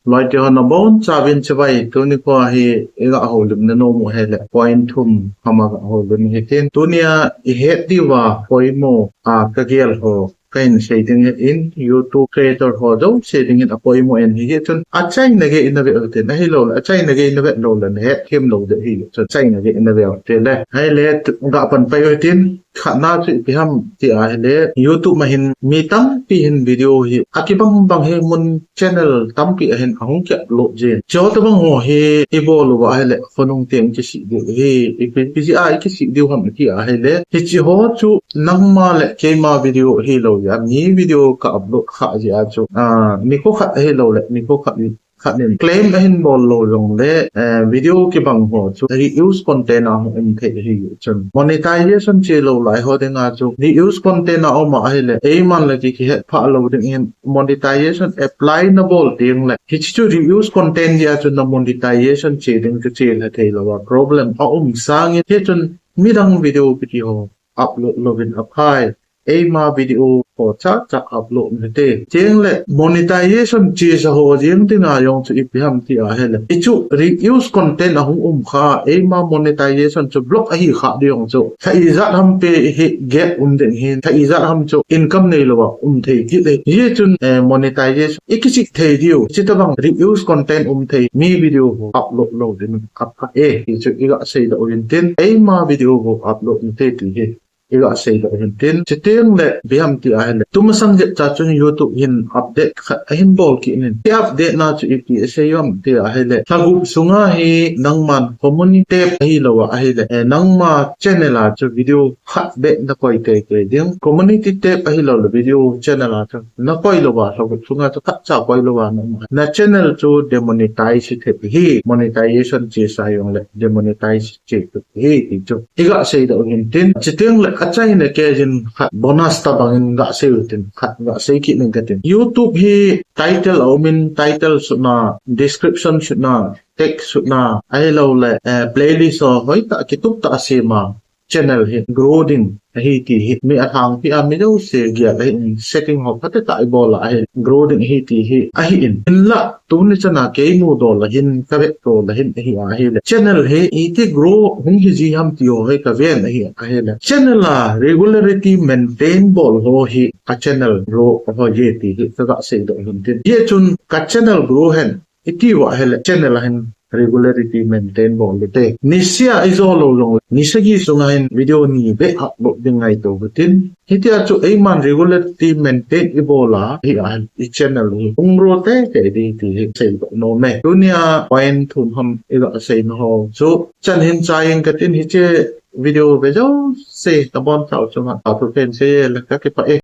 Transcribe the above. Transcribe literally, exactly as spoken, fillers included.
Loite ho nabonchauvin chibai, tuni kho hi iga houlimna nom u ahile point thum ham a ga houlim hitin. Tunia ihet diuva poimo a kagel ho kahin sei ding ahin, YouTube creator ho jouse dingin apoimo in ahi. Hijeh chun achaina gei in nave utin, ahilouleh achaina gei in nave louleh nahet them lou ding ahi. Chun achaina gei in nave ute le, ahile tu-, ga pan pai utin. Khatna chu ipi ham ti ahile, YouTube a hin mi tampi hin video hi akibang bang hi mun channel tampi a hin ahung ki upload jin. Chuti bang ho hi ibol uva ahile, khonung teng kisih diu hi, ipi, ipi jeh a ikisih diu ham ti ahile, hiche ho chu nangma le keima video hilou a, mi video ka upload kha jeh a chu, a, nikho khat ahilouleh nikho khat khat in claim ahin bol lou jongle, eh, video kibang ho chu reuse content a hung um thei ahi. Chun monetization che lou lai ho dinga chu reuse content a um a ahile, eiman le ki, kihet phah lou ding hin monetization apply nabol teng le, hiche chu reuse content jeh a chu na monetization che ding chu che lha thei lou a problem aum sangin, hichun midang video kiti ho upload louvin aphai. Eima video ho chacha upload nate. Chuteng le monetization chesa ho jeng dinga jong chu ipi ham ti ahile, hichu reuse content ahung um kha, eima monetization chu block ahi kha ding jong chu, lha ijat ham pe hi gap um ding hin, lha ijat ham chu income neilou a um thei kit le. Hijeh chun, eh, monetization ikichih thei diu, chuti bang reuse content um thei mi video ho upload lou ding apha e, hichu iga seidoh uhin tin, eima video ho upload nate ti hi iga seidoh uhin tin. Chuteng le ipi ham ti ahile, tumasang jep cha chun YouTube hin update khat ahin bol kit in. Hiche update na chu ipi asei ham ti ahile, lha gup sunga hi nangman community tab ahilou a ahile, eh, nangma channel a chu video khat beh nakoi teitei ding. Community tab ahilouleh video channel a chu nakoi lou a, lha gup sunga chu khatcha koi lou a, nangma na channel chu demonetize thei hi, monetization chesa jongle demonetize che thei hi ti chu iga seidoh uhin tin. Chuteng le achaina gei in khat bonus tabang in ga sei utin, khat ga sei kit ning katin. YouTube hi title aum in, title sutna, description sutna, text sutna, ahilouleh, eh, playlist ho hoitah kitup tah a sem a channel hi grow ding ahi ti hi mi alhangpi a mi jouse gel ahin, setting ho phatecha ibol a ahile grow ding ahi ti hi ahin. Hinla tuni chana kei mudola hin, kavetdola hin ahi ahile, channel hi iti grow hung hi ji ham ti ho hi kaven ahi ahile, channel a regularity maintain bol ho hi a channel grow ho ahi ti hi kaga seidoh uhin tin. Hijeh chun ka channel grow hen iti uva ahile, channel a hin regularity maintain bol ute. Nisea ijo lou jongle, ni sagi sunga hin video ni beh upload ding ngaito utin. Hitia chu eiman regularity maintain ibol a ahile, i channel hi hung grow teitei ding ti hi seidoh nom e. Tunia point thum ham iga seina ho chu chan hin chai ing katin, hiche video ve jouse nabonchau chunga thupeh sei le, kakipah e.